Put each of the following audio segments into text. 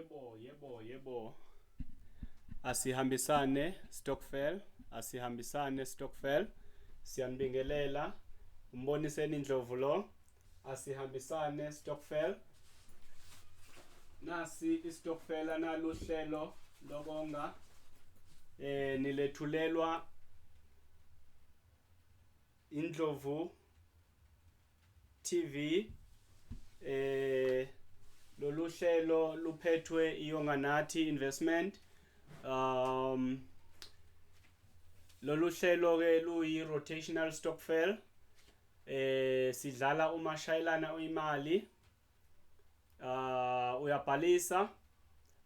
Yebo, yebo, yebo. Asihambisane Stokvel, asihambisane Stokvel. Siyanibingelela. Umboniseni Ndlovu lo. Asihambisane Stokvel. Nasi istokfela naluhlelo lokonga. Nilethulelwa Indlovu TV. Lolu hlelo luphethwe iYonganathi Investment. Lolu hlelo ke luyi rotational stokvel. Sidlala umashayelana imali. Uyabhalisa,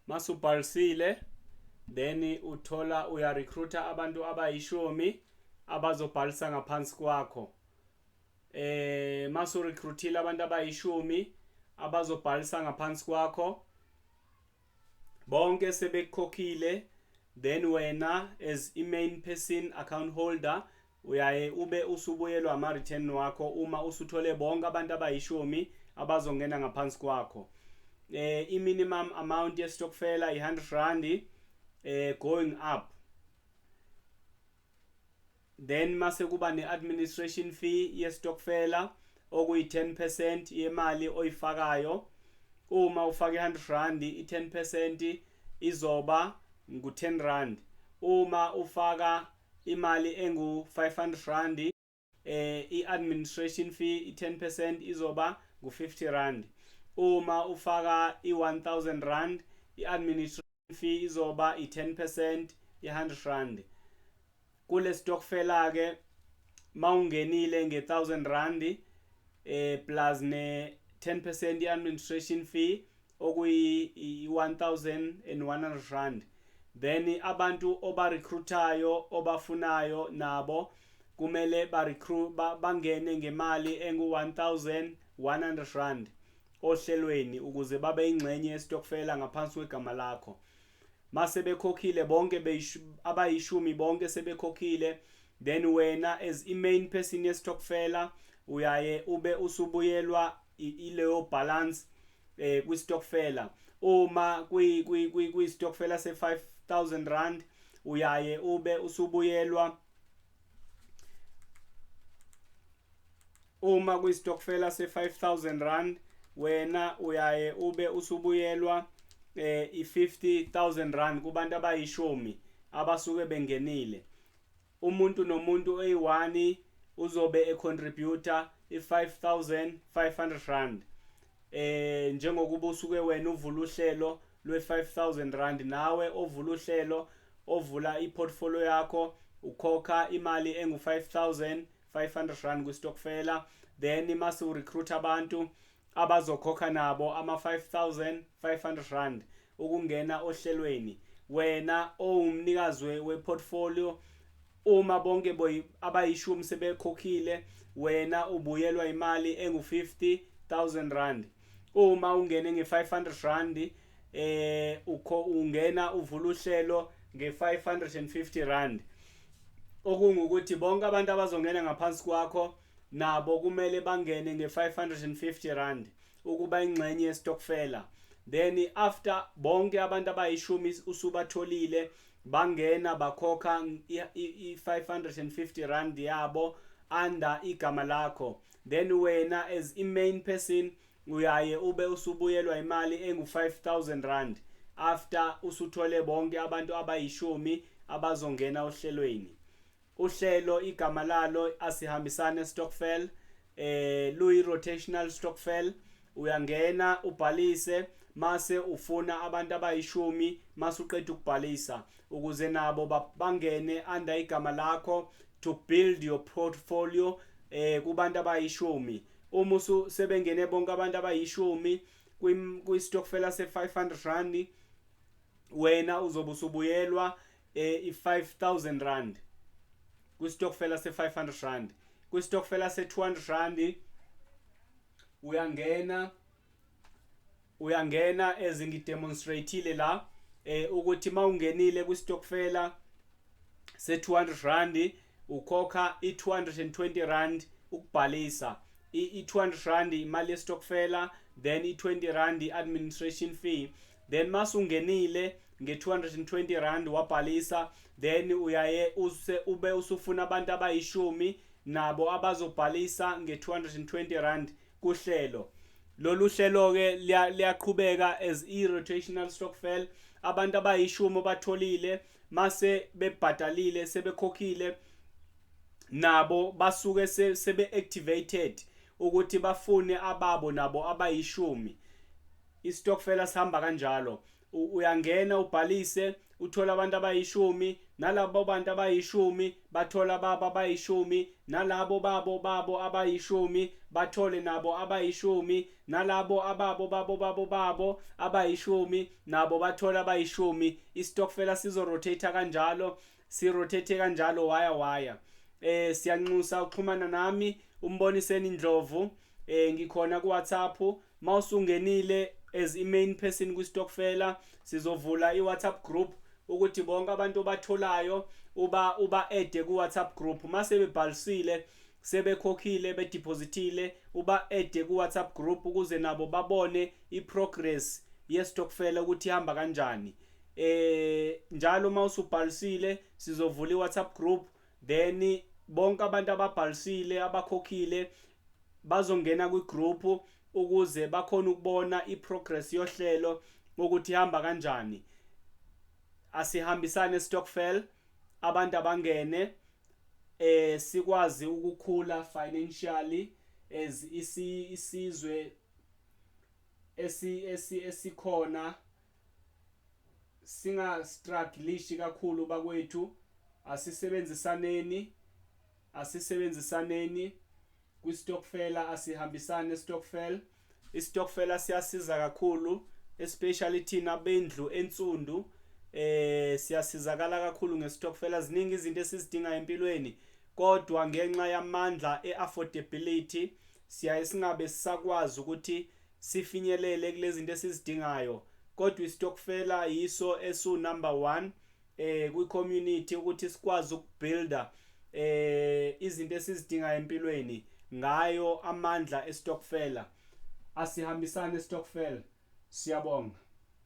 masubhalisile then uthola uya recruiter abantu abayishumi abazobhalisa ngaphansi kwakho. Masu recruitile abantu abayishumi abazobhalisa ngaphansi kwakho, bonke sebekukhokhile, then wena as i-main person account holder uyaye ube usubuyelwa ama-return wakho uma usuthole bonke abantu abayishumi abazongena ngaphansi kwakho. I-minimum amount yestokfela i-100 rand going up. Then mase kuba ne-administration fee yestokfela okuyi-10% yemali oyifakayo. Uma ufaka i-100 rand, i-10% izoba ngu-10 rand. Uma ufaka imali engu-500 rand, i-administration fee i-10% izoba ngu-50 rand. Uma ufaka i-1000 rand, i-administration fee izoba i-10% i-100 rand. Kule stokfela ke mawungenile nge-1000 rand plus ne 10% i-administration fee okuyi 1100 rand, then abantu oba recruitayo obafunayo nabo kumele ba recruit bangene ngemali engu 1100 rand ohlelweni ukuze babe ingxenye yestokfela ngaphansi kwegama lakho. Mase bekhokhile bonke abayishumi, bonke sebekhokhile, then wena as i-main person yestokfela uyaye ube usubuyelwa ileyo balance kwi-stokfela. Uma kwi kwi kwi stokfela se 5000 rand, uyaye ube usubuyelwa, uma kwi-stokfela se 5000 rand, wena uyaye ube usubuyelwa i-50000 rand kubantu abayishumi abasuke bengenile. Umuntu nomuntu eyi-1 uzobe econtributor i-5500 rand. Njengokuba usuke wena uvula uhlelo lwe-5000 rand, nawe ovula uhlelo, ovula iportfolio yakho, ukhokha imali engu-5500 rand kwi-stokfela, then mase urecruit abantu abazokhokha nabo ama-5500 rand ukungena ohlelweni. Wena owumnikazi weportfolio, uma bonke abayishumi sebekhokhile, wena ubuyelwa imali engu-50000 rand. Uma ungene nge-500 rand, ukho ungena uvula uhlelo nge-550 rand, okungukuthi bonke abantu abazongena ngaphansi kwakho nabo kumele bangene nge-550 rand ukuba ingxenye yestokfela. Then after bonke abantu abayishumi usubatholile, bangena bakhokha i-550 rand yabo under igama lakho, then wena as i-main person uyaye ube usubuyelwa imali engu-5000 rand after usuthole bonke abantu abayishumi abazongena ohlelweni. Uhlelo igama lalo Asihambisane Stokvel, luyi rotational stokvel. Uyangena ubhalise, mase ufuna abantu abayishumi mase uqeda ukubhalisa ukuze nabo bangene under igama lakho to build your portfolio kubantu abayishumi. Uma usebengene bonke abantu abayishumi kwi stokfela se 500 rand, wena uzobe usubuyelwa i-5000 rand kwi-stokfela se-500 rand. Kwi-stokfela se-200 rand uyangena ezingidemonstrateile la ukuthi mawungenile kwi-stokfela se-200 rand, ukhokha i-220 rand ukubhalisa. I-200 rand imali yestokfela, then i-20 rand i-administration fee. Then masungenile nge-220 rand wabhalisa, then uyaye use ube usufuna abantu abayishumi nabo abazobhalisa nge-220 rand kuhlelo. Lolu hlelo-ke liyaqhubeka as i-rotational stokvel. Abantu abayishumi obatholile mase bebhadalile, sebekhokhile, nabo basuke sebe-activated ukuthi bafune ababo nabo abayishumi. Istokfela sihamba kanjalo, uyangena ubhalise, uthola abantu abayishumi, nalabo bantu abayishumi bathola babo abayishumi, nalabo babo babo abayishumi bathole nabo abayishumi, nalabo ababo babo babo babo abayishumi nabo bathola abayishumi. Istokfela sizorotate kanjalo, sirotate kanjalo waya waya. Siyanxusa uxhumana nami, uMboniseni Ndlovu. Ngikhona ku WhatsApp. Mawusungenile as i main person kwi stokfela, sizovula i WhatsApp group ukuthi bonke abantu obatholayo uba add ku WhatsApp group. Mase bebhalisile, sebekhokhile, bedepositile, uba add ku WhatsApp group ukuze nabo babone i progress ye stokfela ukuthi ihamba kanjani. Njalo mawusubhalisile sizovula i WhatsApp group, then bonke abantu ababhalisile, abakhokhile bazongena kwi-group ukuze bakhona ukubona i-progress yohlelo ukuthi ihamba kanjani. Asihambisane stokvel, abantu abangene, sikwazi ukukhula financially as isizwe esikhona, singa strugglishi kakhulu bakwethu. Asisebenzisaneni, asisebenzisaneni kwi-stokfela, asihambisane stokvel. Istokfela siyasiza kakhulu, especially thina bendlu ensundu, siyasizakala kakhulu ngestokfela. Ziningi izinto esizidinga empilweni, kodwa ngenxa yamandla e-affordability siyaye singabe sisakwazi ukuthi sifinyelele kulezi zinto esizidingayo, kodwa istokfela yiso esu number 1 kwi-community ukuthi sikwazi ukubuilda izinto esizidingayo empilweni ngayo amandla estokfela. Asihambisane stokfel, siyabonga.